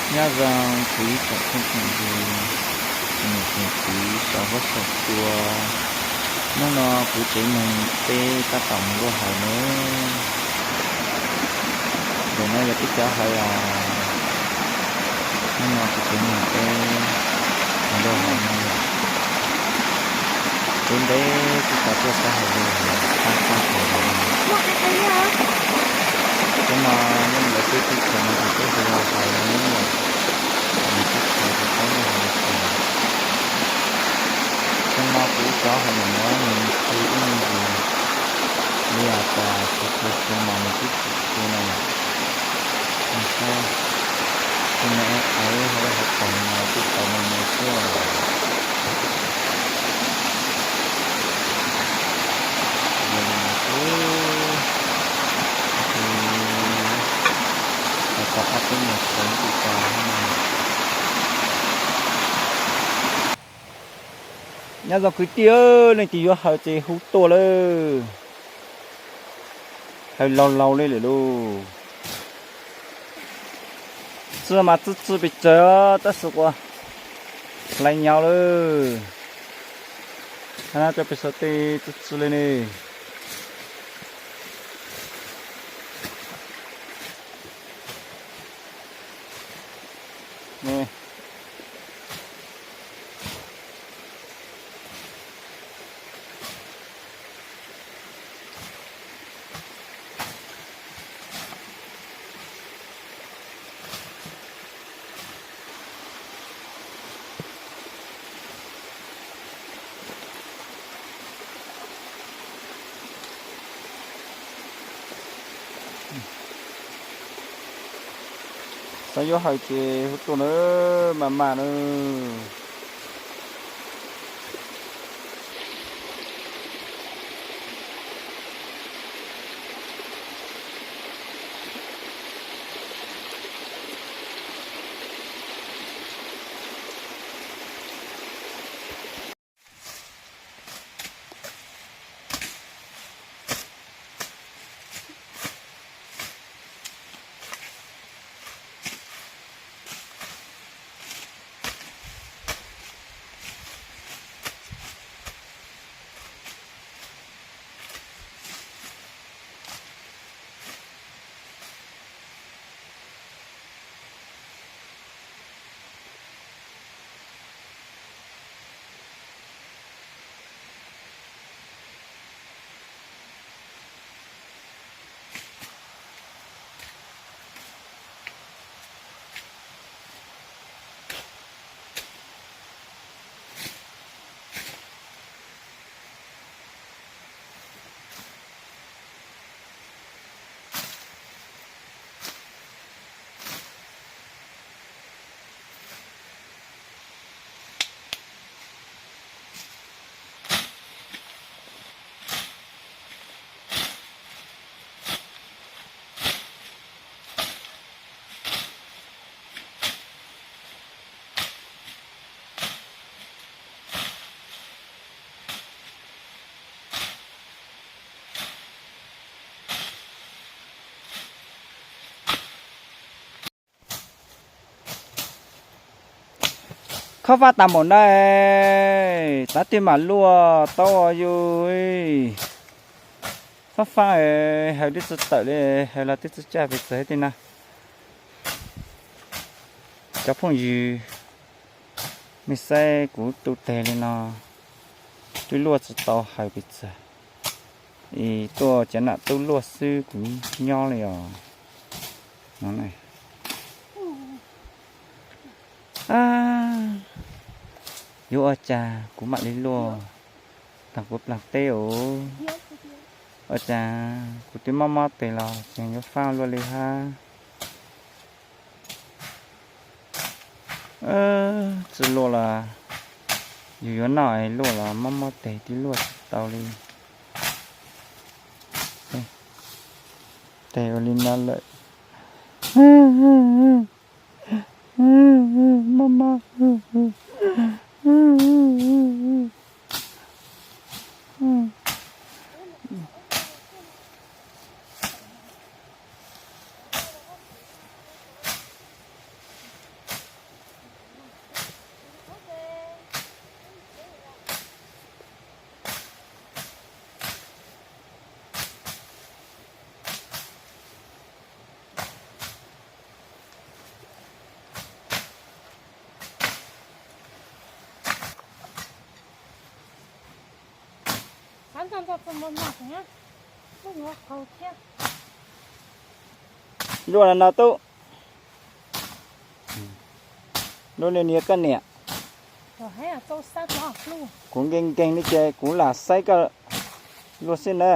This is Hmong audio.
Nyob zoo kuv ib tsoom phooj tsoom ywg, niam txiv saum huab saum cua. Hnub no kuv tsev neeg peb tab tom mus luaj hawm nawb. Ntawm no yog peb cov hawm os. Hnub no kuv tsev neeg peb mus luaj hawm no yom. Peb ntev twb tau tuaj sab hauv li pab txog hauv lawm. Hnub no yog lawv peb teb chaws no ces peb hu ua hawm no yom. Nws teb chaws ces peb luaj hauv no. Xyoo no kuv cov hauv ntawm no nws mus txi ib me ntsis li cas tsis tau txi mas nws twb tsis txi no yom. Nws saib, tus no es hauv hauv paus no twb tau me me xwb. Ces tau ob peb nyuag xyoo twb tau no. Nyob zoo kwv tij, leej twg yuav hawm ces hu tuaj lawm. Hawm laus laus li lawm lauj. Txi mas txi txi pes tsawg tab sis ua hlais nyav lawm. Hab cov pes xav tej txi txi li ne. Xav yuav hawm ces hu tuaj na, mas mas na. Khob fab tas npaum na, tav twg mam luaj tau yus. Fab fab, hawm twb tsis tawm li, hawm los twb tsis caj pes txawg thiab na. Cov phooj ywg, mej saib kuv tu teg li no, twb luaj tsis tau hawm pes txawg. Es tuaj cov nam tub luaj xwb kuv nyob li os. Yuav ua cas kuv mam li luaj tag kuv plaag teb os. Ua cas kuv twb mob mob tes los tseem yuav fab luaj li hab. Tsis luaj los yus yuav noj es luaj los mob mob tes twb luaj tsis tau li. Tes ua li no lawm. Mob mob. Luaj no no tub. Luaj niag niag koj niam. Kuv nkees nkees li ces kuv lam saib koj luaj xwb na.